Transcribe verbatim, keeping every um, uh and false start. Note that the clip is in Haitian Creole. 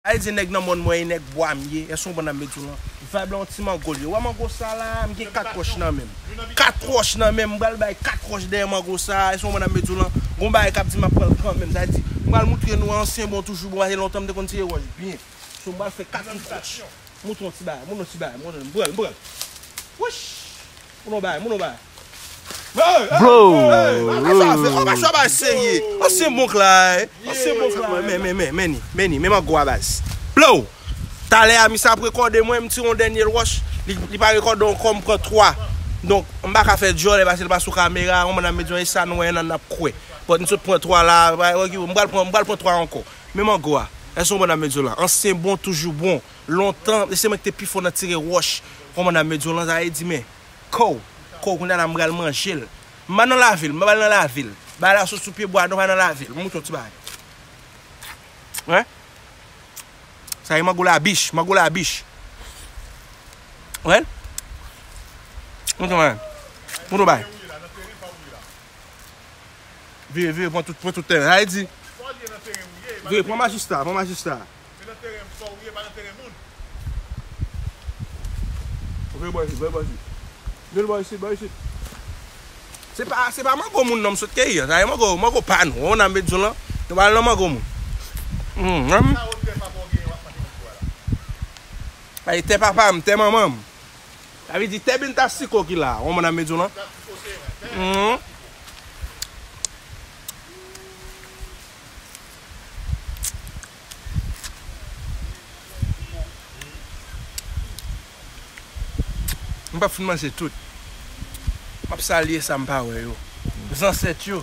Ay di nèg nan mòn mwen, e nèg bwa m ye. Èske w konprann sa m vle di w lan? Vibe la yon ti mango l ye. Ou wè mango sa la, m gen kat wòch nan men m. Kat wòch nan men m, m pral bay kat wòch dèyè mango sa. Èske w konprann sa m vle di w lan? Gon bagay k ap di m ap pran l kanmenm. Sa vle di, m pral moutre nou ansyen bon toujou bon, paske lontan m te konn tire wòch byen. So m pral fè kat wòch. Moutre yon ti bagay, moutre yon ti bagay, moutre, m pran l, m pran l. Wouch! Moun nou bay, moun nou bay. Bro! Hey, pa sa fè, pa sa bay serye. Ansyen bon k la, eh. Ansyen bon k la. Men, men, men, men, men, men, men mango a baz. Bro! Talè a, misye ap rekòde mwen, m tire yon dènye wòch. Li, li pa rekòde ankò, m pran twa. Donk, m pa ka fè djòlè paske l pa sou kamera, yon moun ap met yon e sa nou wè nan ap kwè. But m sot pran twa la, m pral pran, m pral pran twa ankò. Men mango a, èske yon moun ap met djòlè? Ansyen bon, toujou bon. Lontan, e se mwen ki te pi fò nan tire wòch. Kòman n ap met di w lan, sa vle di men. Kow. Kow, kounye a la m pral manje l. M pa nan lavil, m pa pral nan lavil. Bagay la sot sou pye bwa, nou pa nan lavil. M moutre yon ti bagay. Wen? Sa e mango labich, mango labich. Wen? Moutre yon bagay. Moutre yon bagay. Vire, vire, pran tout, pran tout teren. Sa vle di. Vire, pran majistra, pran majistra. Se nan teren m fò ou ye, pa nan teren moun. Vire bò isit, vire bò isit. Vire bò isit, bò isit. Se pa, se pa mango moun non m sot keyi an. Sa e mango, mango pa nou. Ou nan met di w lan. Nou pa al nan mango moun. Hmm, hmm. Sa ou tè papa w genyen w ap manje mango a la? Ay, tè papa m, tè manman m. Sa vle di tè Binta Siko ki la. Ou konprann sa m vle di w lan? Mhm. M p ap fin manje tout. M ap salye sa m pa wè yo. Zansèt yo.